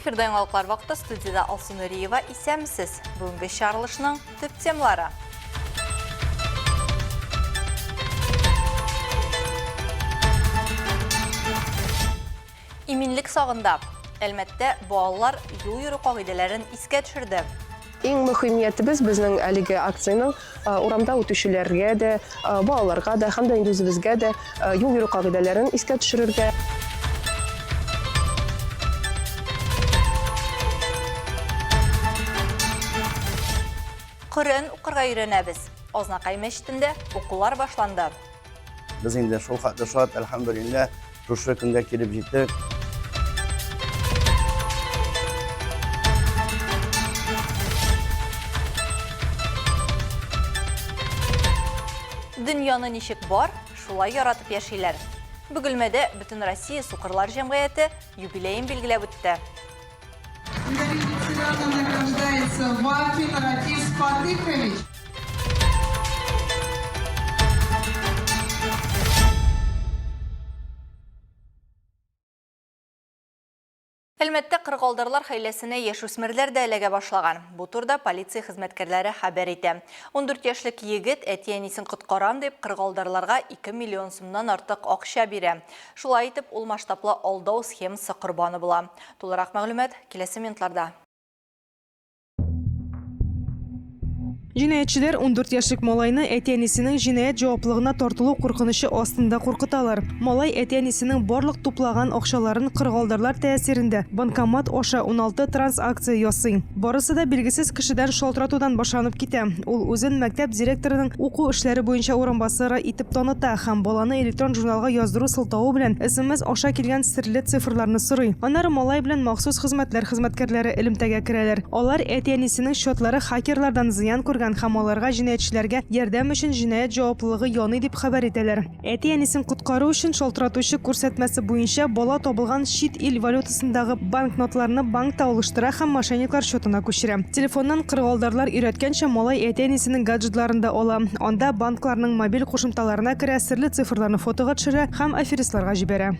Эфирда яңалыклар вакыты студиядә Алсу Нуриева. Исәнмесез. Бүгенге чыгарылышның төп темалары. Иминлек сагында. Әлмәттә балалар юл йөрү кагыйдәләрен искә төшерде. Иң мөһим ниятебез безнең әлеге акциянең урамда үтүчеләргә дә, балаларга да һәм дә инде үзебезгә дә юл йөрү кагыйдәләрен искә төшерергә. Коръән укырга өйрәнәбез. Азнакай мәчетендә укулар башланды. Без инде шул хәтле шат, әлхәмдүлилләһ, шушы көнгә килеп җиттек. Дөньяны ничек бар, шулай яратып яшиләр. Бөгелмәдә Бөтенроссия сукырлар җәмгыяте юбилеен билгеләп үтте. Награждается Вафин Рафис Фатыхович. Әлмәттә кырыгалдарлар хәйләсенә яшүсмерләр дә эләгә башлаган. Бу турыда полиция хезмәткәрләре хәбәр итә. 14 яшьлек егет әти-әнисен коткарам дип кырыгалдарларга 2 миллион сумнан артык акча бирә. Шулай итеп, ул масштаблы алдау схемасы корбаны була. Тулырак мәгълүмат киләсе минутларда. Җинаятьчеләр 14 яшьлек малайны әти-әнисенең җинаять җаваплылыгына тартылу куркынычы астында куркыталар. Малай әти-әнисенең барлык туплаган акчаларын кырыгалдарлар тәэсирендә банкомат аша 16 трансакция ясый. Барысы да билгесез кешедән шалтыратудан башланып китә. Ул үзен мәктәп директорының уку эшләре буенча урынбасары итеп таныта һәм баланы электрон журналга яздыру сылтавы белән смс аша килгән серле цифрларны сорый. Аннары малай белән махсус хезмәтләр хезмәткәрләре элемтәгә керәләр. Алар әти-әнисенең счетлары хакерлардан зыян күргән һәм аларга җинаятьчеләргә ярдәм өчен җинаять җаваплылыгы яный дип хәбәр итәләр. Әти-әнисен коткару өчен шалтыратучы күрсәтмәсе буенча бала табылган чит ил валютасындагы банкнотларны банкта алыштыра һәм мошенниклар счетына күчерә. Телефоннан кырыгалдарлар өйрәткәнчә, малай әти-әнисенең гаджетларын да ала. Анда банкларның мобиль кушымталарына керә, серле цифрларны фотога төшерә һәм аферистларга җибәрә.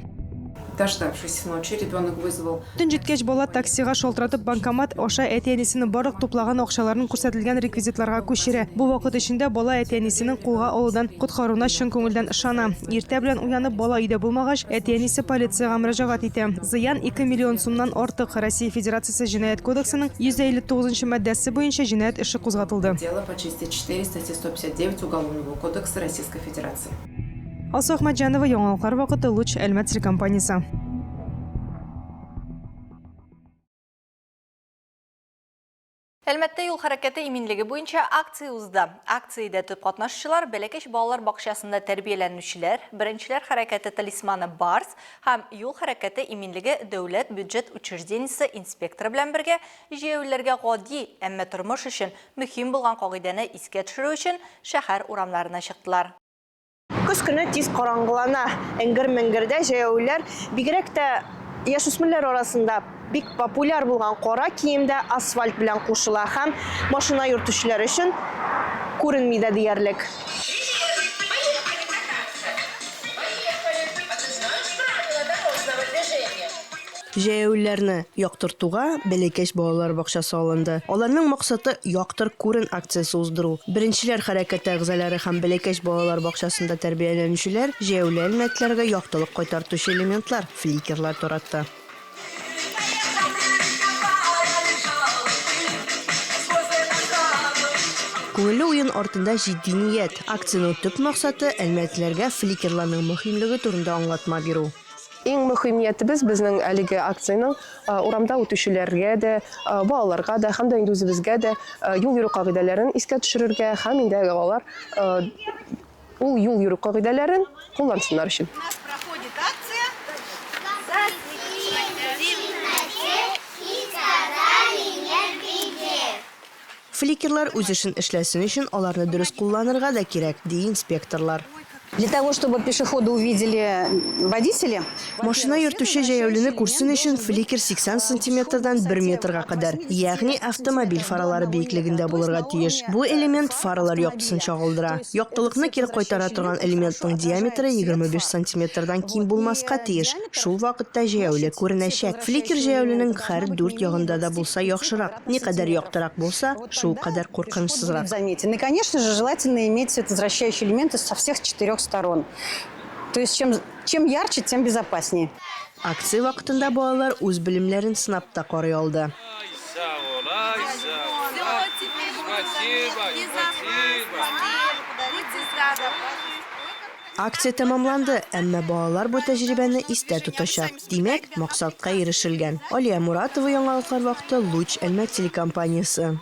Дождавшись ночи, ребенок вызвал. Төн җиткәч, бала таксига шалтыратып, банкомат аша әти-әнисенең барлык туплаган акчаларын күрсәтелгән реквизитларга күчерә. Бу вакыт эчендә бала әти-әнисенең кулга алудан коткаруына чын күңелдән ышана. Иртә белән уянып, бала өйдә булмагач, әти-әнисе полициягә мөрәҗәгать итә. Зыян 2 миллион сумнан артык. Россия Федерациясе Җинаять кодексының 159 нчы маддәсе буенча җинаять эше кузгатылды. Дело по части 4 статьи 159 Уголовного кодекса Российской Федерации. Алсу Әхмәтҗанова, Яңалыклар вакыты, Луч, Әлмәт телекомпаниясе. Әлмәттә юл хәрәкәте иминлеге буенча акция узды. Акциядә төп катнашучылар Бәләкәч балалар бакчасында тәрбияләнүчеләр, Беренчеләр хәрәкәте талисманы Барс һәм юл хәрәкәте иминлеге дәүләт бюджет учреждениесе инспекторы белән бергә җәяүлеләргә гади, әмма тормыш өчен мөһим булган кагыйдәне искә төшерү өчен шәһәр урамнарына чыктылар. Көз көне тиз караңгылана. Эңгер-меңгердә җәяүлеләр, бигрәк тә яшүсмерләр арасында бик популяр булган кара кием дә асфальт белән кушыла һәм машина йөртүчеләр өчен күренми дә диярлек. Җәяүлеләрне яктыртуга Бәләкәч балалар бакчасы алынды. Аларның максаты, Яктыр күрен акциясе уздыру. Беренчеләр хәрәкәте әгъзалары һәм Бәләкәч балалар бакчасында тәрбияләнүчеләр җәяүле әлмәтлеләргә яктылык кайтартучы элементлар, фликерлар таратты. Күңелле уен артында җитди ният. Акциянең төп максаты, әлмәтлеләргә фликерларның мөһимлеге турында аңлатма бирү. Иң мөһим ниятебез безнең әлеге акциянең урамда үтүчеләргә дә, балаларга да һәм дә инде үзебезгә дә юл йөрү кагыйдәләрен искә төшерергә һәм инде алар ул юл йөрү кагыйдәләрен куллансыннар өчен. Фликерлар үз эшен эшләсен өчен аларны дөрес кулланырга да кирәк, ди инспекторлар. Для того, чтобы пешехода увидели водители. Машина йөртүче җәяүлене күрсен өчен фликер 80 сантиметрдан 1 метрга кадәр, ягъни автомобиль фаралары биеклегендә булырга тиеш. Бу элемент фаралар яктысын чагылдыра. Яктылыкны кире кайтара торган элементның диаметры 25 сантиметрдан ким булмаска тиеш, шул вакытта җәяүле күренәчәк. Фликер җәяүленең һәр дүрт ягында да булса яхшырак. Никадәр яктырак булса, шулкадәр куркынычсызрак. Заметен. И, конечно же, желательно иметь световозвращающие элементы со всех четырех сторон. То есть чем, чем ярче, тем безопаснее. Акция вакытында балалар үз белемнәрен сынап та карый алды. Акция тәмамланды, әмма балалар бу тәҗрибәне истә тотачак. Димәк, максатка ирешелгән. Алия Муратова, Яңалыклар вакыты, Луч, Әлмәт телекомпаниясе.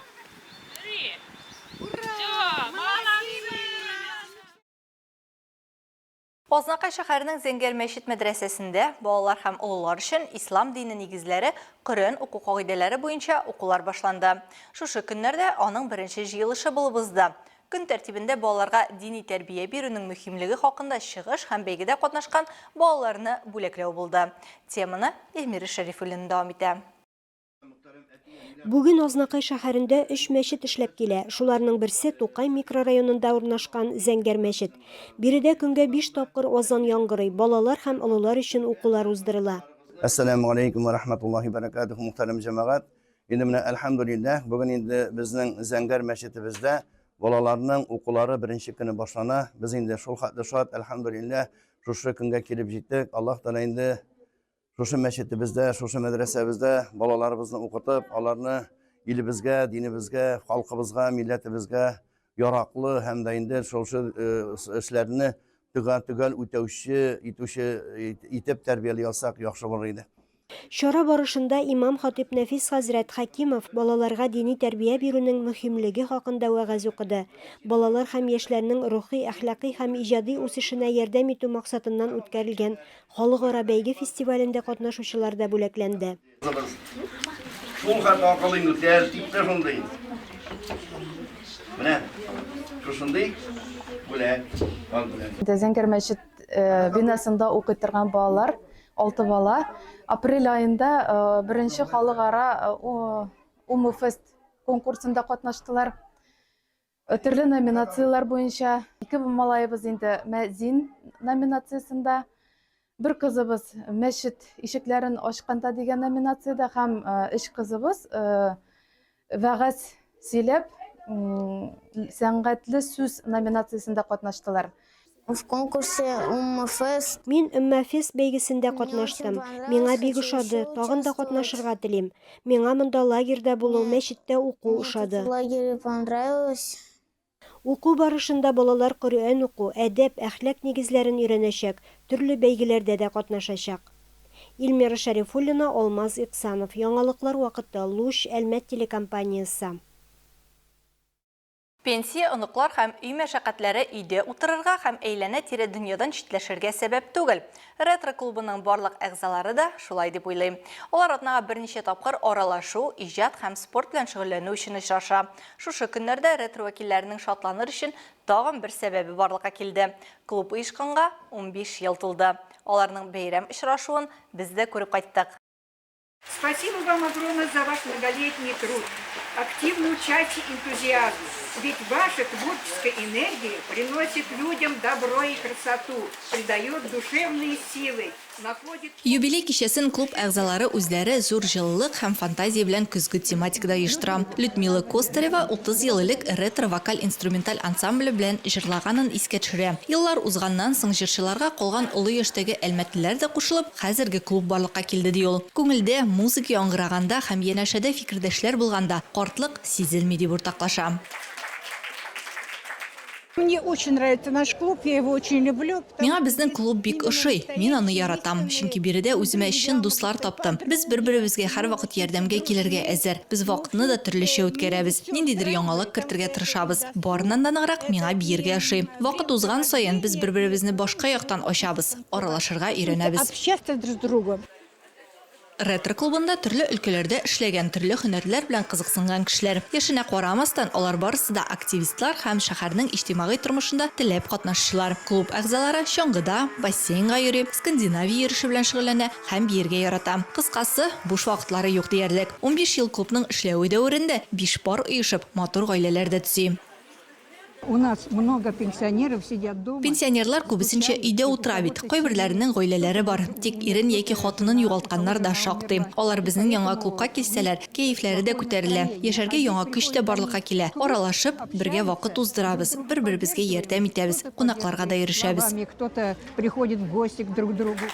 Азнакай шәһәренең Зәңгәр мәчет мәдрәсәсендә балалар һәм олылар өчен ислам дине нигезләре Коръән уку кагыйдәләре буенча укулар башланды. Шушы көннәрдә аның беренче җыелышы булып узды. Көн тәртибендә балаларга дини тәрбия бирүнең мөһимлеге хакында чыгыш һәм бәйгедә катнашкан балаларны бүләкләү булды. Теманы Эльмира Шәрифуллина дәвам итә. Бүген Азнакай шәһәрендә өч мәчет эшләп килә. Шуларның берсе Тукай микрорайонында урнашкан Зәңгәр мәчет. Биредә көнгә биш тапкыр азан яңгырый, балалар һәм олылар өчен укулар уздырыла. Әссәләмү галәйкүм вә рәхмәтуллаһи бәрәкәтүһү, мөхтәрәм җәмәгать. Инде менә әлхәмдүлилләһ, бүген инде безнең Зәңгәр мәчетебездә балаларның укулары беренче көне башлана. Без инде шул хәтле шат, әлхәмдүлилләһ, шушы көнгә килеп җиттек. Аллаһ Тәгалә инде шушы мәчетебездә, шушы мәдрәсәбездә балаларыбызны укытып, аларны илебезгә, динебезгә, халкыбызга, милләтебезгә яраклы һәм дә инде шушы эшләрне төгәл-төгәл үтәүче, итүче итеп тәрбияли алсак, яхшы булыр иде. Чара барышында имам-хатыйб Нәфис хәзрәт Хәкимов балаларга дини тәрбия бирүнең мөһимлеге хакында вәгазь укыды. Балалар һәм яшьләрнең рухи, әхлакый һәм иҗади үсешенә ярдәм итү максатыннан үткәрелгән халыкара бәйге фестивалендә катнашучылар да бүләкләнде. Кызыбыз шул хәтле акыллы инде, тәртипле шундый. Менә шушындый бүләк, ал бүләк. Зәңгәр мәчет бинасында укый торган балалар Алты бала. Апрель аенда беренче халыкара Умуфест конкурсында катнаштылар. Төрле номинацияләр буенча ике малаебыз инде Мәзин номинациясендә, бер кызыбыз Мәчет ишекләрен ачканда дигән номинациядә һәм өч кызыбыз Вәгазь сөйләп, сәнгатьле сүз номинациясендә катнаштылар. В конкурсе Умма Фест. Мин Өммә Фест бәйгесендә катнаштым. Миңа бик ошады, тагын да катнашырга телим. Миңа монда лагерьда булу, мәчеттә уку ошады. Лагере понравилось. Уку барышында балалар Коръән уку, әдәп, әхлак нигезләрен өйрәнәчәк, төрле бәйгеләрдә дә катнашачак. Ильмира Шәрифуллина, Алмаз Иксанов. Яңалыклар вакыты, Луч, Әлмәт телекомпаниясе. Пенсия, оныклар һәм өй мәшәкатьләре өйдә утырырга һәм әйләнә-тирә дөньядан читләшергә сәбәп түгел. Ретро клубының барлык әгъзалары да шулай дип уйлый. Алар атнага берничә тапкыр аралашу, иҗат һәм спорт белән шөгыльләнү өчен очраша. Шушы көннәрдә ретро вәкилләренең шатланыр өчен тагын бер сәбәбе барлыкка килде. Клуб оешканга 15 ел тулды. Аларның бәйрәм очрашуын без дә күреп кайттык. Спасибо вам огромное за ваш многолетний труд, активное участие, энтузиазм. Ведь ваша творческая энергия приносит людям добро и красоту, придает душевные силы, находит... Юбилей кичәсен клуб әгъзалары үзләре зур җылылык һәм фантазия белән көзге тематикада оештыра. Людмила Костарева 30 ел элек ретро вокаль-инструменталь ансамбле белән җырлаганын искә төшерә. Еллар узганнан соң җырчыларга калган олы яшьтәге әлмәтлеләр дә кушылып, Хәзерге клуб барлыкка килде, ди ул. Күңелдә музыка яңгыраганда һәм янәшәдә фикердәшләр булганда, картлык сизелми, дип уртаклаша. Мне очень нравится наш клуб, я его очень люблю. Миңа безнең клуб бик ошый. Мин аны яратам, чөнки биредә үземә чын дуслар таптым. Без бер-беребезгә һәрвакыт ярдәмгә килергә әзер. Без вакытны да төрлечә үткәрәбез, ниндидер яңалык кертергә тырышабыз. Барыннан да ныграк миңа биергә ошый. Вакыт узган саен без бер-беребезне башка яктан ачабыз. Аралашырга өйрәнәбез. Общаться друг с другом. Ретро клубында төрле өлкәләрдә эшләгән, төрле һөнәрләр белән кызыксынган кешеләр. Яшенә карамастан, алар барысы да активистлар һәм шәһәрнең иҗтимагый тормышында теләп катнашучылар. Клуб әгъзалары чаңгыда, бассейнга йөри, скандинавия йөреше белән шөгыльләнә һәм биергә ярата. Кыскасы, буш вакытлары юк диярлек. 15 ел клубның эшләве дәверендә биш пар оешып, матур гаиләләр дә төзи. У нас много пенсионеров сидят дома. Пенсионерлар күбесенчә өйдә утыра бит. Кайберләренең гаиләләре бар. Тик ирен яки хатынын югалтканнар да шактый. Алар безнең янга клубка килсәләр, кәефләре дә күтәрелә. Яшәргә яңа көч тә барлыкка килә. Аралашып, бергә вакыт уздырабыз, бер-беребезгә ярдәм итәбез, кунакларга да йөрешәбез. Кто-то приходит в гости к друг другу.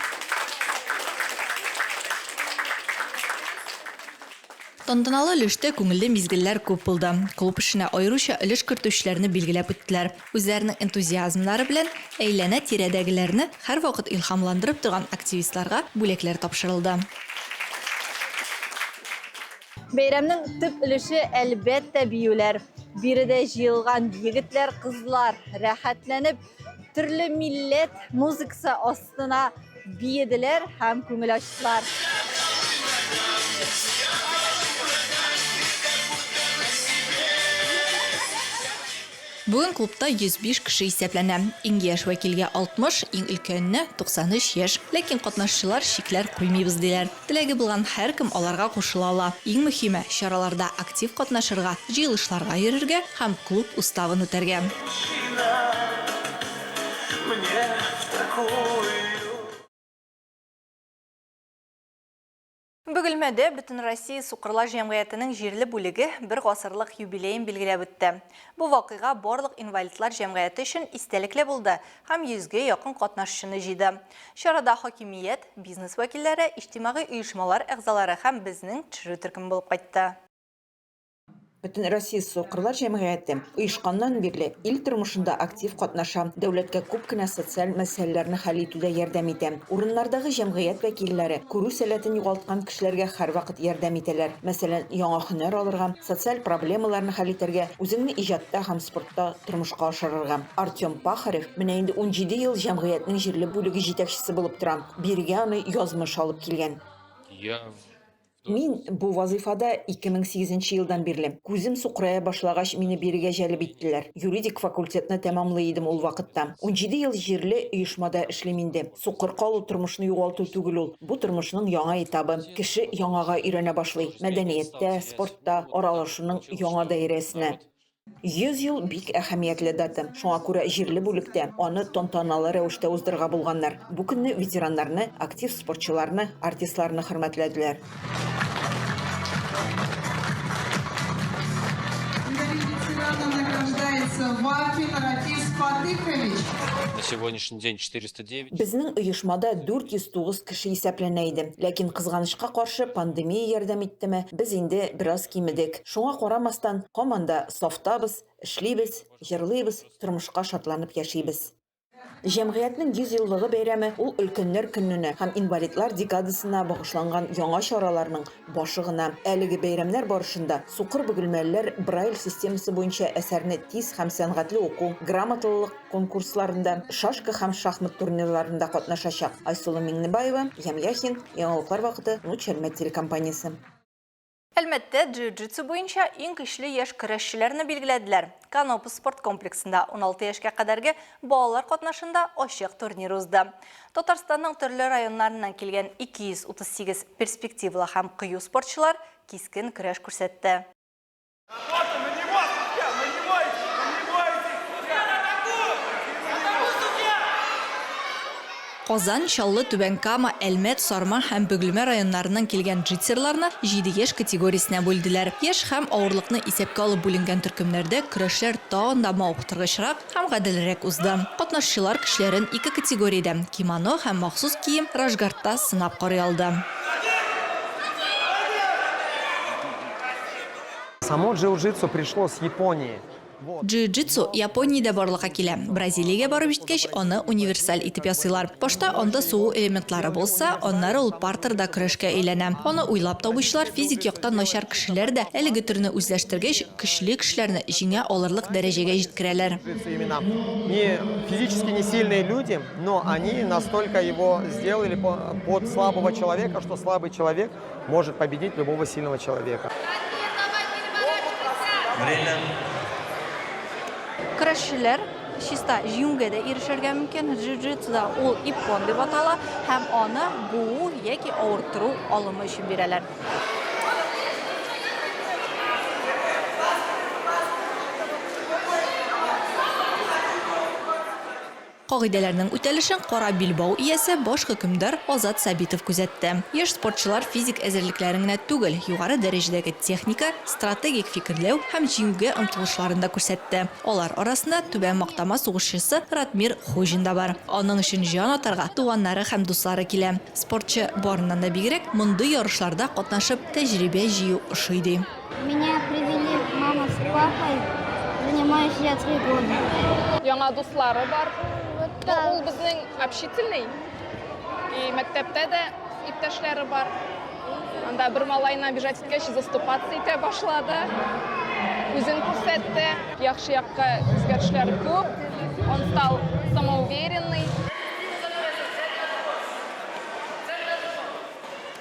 Тантаналы өлештә күңелле мизгелләр күп булды. Клуб эшенә аеруча өлеш кертүчеләрне билгеләп үттеләр. Үзләренең энтузиазмнары белән әйләнә-тирәдәгеләрне һәрвакыт илһамландырып торган активистларга бүләкләр тапшырылды. Бәйрәмнең төп өлеше, әлбәттә, биюләр. Биредә җыелган егетләр, кызлар рәхәтләнеп төрле милләт музыкасы астына биеделәр һәм күңел ачтылар. Бүген клубта 105 кеше исәпләнә. Иң яшь вәкилгә 60, иң өлкәненә 93 яшь. Ләкин катнашучылар чикләр куймыйбыз диләр. Теләге булган һәркем аларга кушыла ала. Иң мөһиме, чараларда актив катнашырга, җыелышларга йөрергә һәм клуб уставын үтәргә. Бөгелмәдә Бөтенроссия сукырлар җәмгыятенең җирле бүлеге бер гасырлык юбилеен билгеләп үтте. Бу вакыйга барлык инвалидлар җәмгыяте өчен истәлекле булды һәм йөзгә якын катнашучыны җыйды. Чарада хакимият, бизнес вәкилләре, иҗтимагый оешмалар әгъзалары һәм безнең төшерү төркеме булып кайтты. Бөтенроссия сукырлар җәмгыяте оешканнан бирле ил тормышында актив катнаша, дәүләткә күп кенә социаль мәсьәләләрне хәл итүдә ярдәм итә. Урыннардагы җәмгыять вәкилләре күрү сәләтен югалткан кешеләргә һәрвакыт ярдәм итәләр. Мәсәлән, яңа һөнәр алырга, социаль проблемаларны хәл итәргә, үзеңне иҗатта һәм спортта тормышка ашырырга. Артем Пахарев менә инде 17 ел җәмгыятьнең җирле бүлеге җитәкчесе булып тора. Бирегә аны язмыш алып килгән. Я Мин бу вазыйфада 2008 нче елдан бирле. Күзем сукырая башлагач, мине бирегә җәлеп иттеләр. Юридик факультетны тәмамлый идем ул вакытта. 17 ел җирле оешмада эшлим инде. Сукыр калу тормышны югалту түгел ул. Бу тормышның яңа этабы. Кеше яңага өйрәнә башлый. Мәдәнияттә, спортта, аралашуның яңа даирәсенә. 100 ел бик әһәмиятле дата. Шуңа күрә җирле бүлектә аны тантаналы рәвештә уздырырга булганнар. Бу көнне ветераннарны, актив спортчыларны, артистларны хөрмәтләделәр. Ветераном награждается Вафин Рафис Фатыхович. На сегодняшний день 409. Безнең оешмада 409 кеше исәпләнә иде. Ләкин, кызганычка каршы, пандемия ярдәм иттеме, без инде бераз кимедек. Шуңа карамастан, һаман да сафтабыз, эшлибез, җырлыйбыз, тормышка шатланып яшибез. Җәмгыятьнең 100 еллыгы бәйрәме ул Өлкәннәр көнненә һәм инвалидлар декадасына багышланган яңа чараларның башы гына. Әлеге бәйрәмнәр барышында сукыр бөгелмәлеләр Брайль системасы буенча әсәрне тиз һәм сәнгатьле уку, грамоталылык конкурсларында, шашка һәм шахмат турнирларында катнашачак. Айсылу Миңнебаева, Ям Яхин, Яңалыклар вакыты, Луч Әлмәт телекомпаниясе. Әлмәттә джиу-джитсу буенча иң көчле яшь көрәшчеләрне билгеләделәр. Канопус спорт комплексында 16 яшькә кадәрге балалар катнашында ачык турнир узды. Татарстанның төрле районнарыннан килгән 238 перспективалы һәм кыю спортчылар кискен көрәш күрсәтте. Казан, Чаллы, Түбән Кама, Әлмәт, Сарман һәм Бөгелмә районнарыннан килгән джитсерларны җиде яшь категориясенә бүлделәр. Яшь һәм авырлыкны исәпкә алып бүленгән төркемнәрдә көрәшләр тагын да мавыктыргычрак һәм гаделрәк узды. Катнашучылар көчләрен ике категориядә, кимоно һәм махсус кием, рашгардта сынап карый алды. Само джиу-джитсу пришло с Японии. Джиу-джитсу Япониядә барлыкка килә. Бразилиягә барып җиткәч, аны универсаль итеп ясыйлар. Башта анда сугу элементлары булса, аннары ул партерда көрәшкә әйләнә. Аны уйлап табучылар, физик яктан начар кешеләр дә әлеге төрне үзләштергәч, көчле кешеләрне җиңә алырлык дәрәҗәгә җиткерәләр. Не физически не сильные люди, но они настолько его сделали под слабого человека, что слабый человек может победить любого сильного человека. Время. Көрәшчеләр чиста җиңүгә дә ирешергә мөмкин. Джиу-джитсуда ул иппон дип атала һәм аны буу яки авырттыру алымы өчен бирәләр. Кагыйдәләрнең үтәлешен кара билбау иясе, баш хөкемдар Азат Сабитов күзәтте. Яшь спортчылар физик әзерлекләрен генә түгел, югары дәрәҗәдәге техника, стратегик фикерләү һәм җиңүгә омтылышларын да күрсәтте. Алар арасында Түбән Мактама сугышчысы Ратмир Хуҗин да бар. Аның өчен җан атарга туганнары һәм дуслары килә. Спортчы, барыннан да бигрәк, мондый ярышларда катнашып, тәҗрибә җыю ошый, ди. Меня привели мама с папой, занимаюсь я 3 года. Яңа дуслары бар. Ну, ул безнең общительный. И мәктәптә дә иптәшләре бар. Анда бер малайны обижать иткәч, заступаться итә башлады. Үзен күрсәтте. Яхшы якка үзгәрешләр күп. Он стал самоуверенный.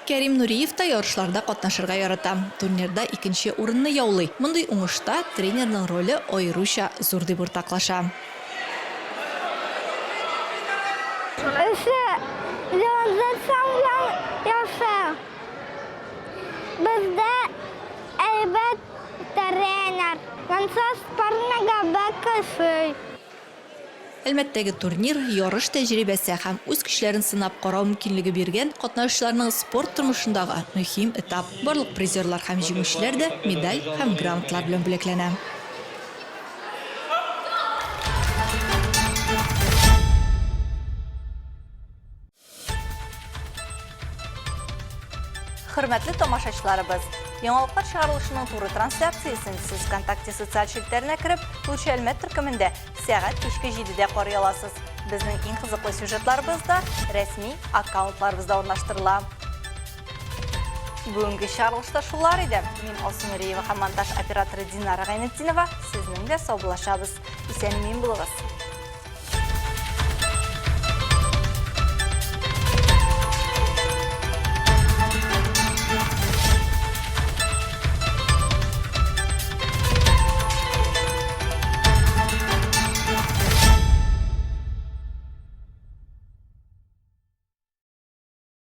Кәрим Нуриев та ярышларда катнашырга ярата. Турнирда икенче урынны яулый. Мондый уңышта тренерның роле аеруча зур дип уртаклаша. Эше җанлы яхшы. Бездә әйбәт тренер. Мансур спортнага бик ошый. Әлмәттәге турнир ярыш тәҗрибәсе һәм үз көчләрен сынап карау мөмкинлеге биргән катнашучыларның спорт тормышындагы мөһим этап. Барлык призерлар һәм җиңүчеләр дә медаль һәм грамоталар белән бүләкләнә. Хөрмәтле тамашачыларыбыз, яңалыклар чыгарылышының туры трансляциясен сез ВКонтакте социаль челтәренә кереп, Лучше Әлмәт төркемендә сәгать кичке 7-дә карый аласыз. Безнең иң кызыклы сюжетларыбыз да рәсми аккаунтларыбызда урнаштырыла. Бүгенге чыгарылышта шулар иде. Мин Алсу Нуриева һәм монтаж операторы Динара Гайнетдинова сезнең белән саубуллашабыз. Исән-имин булыгыз.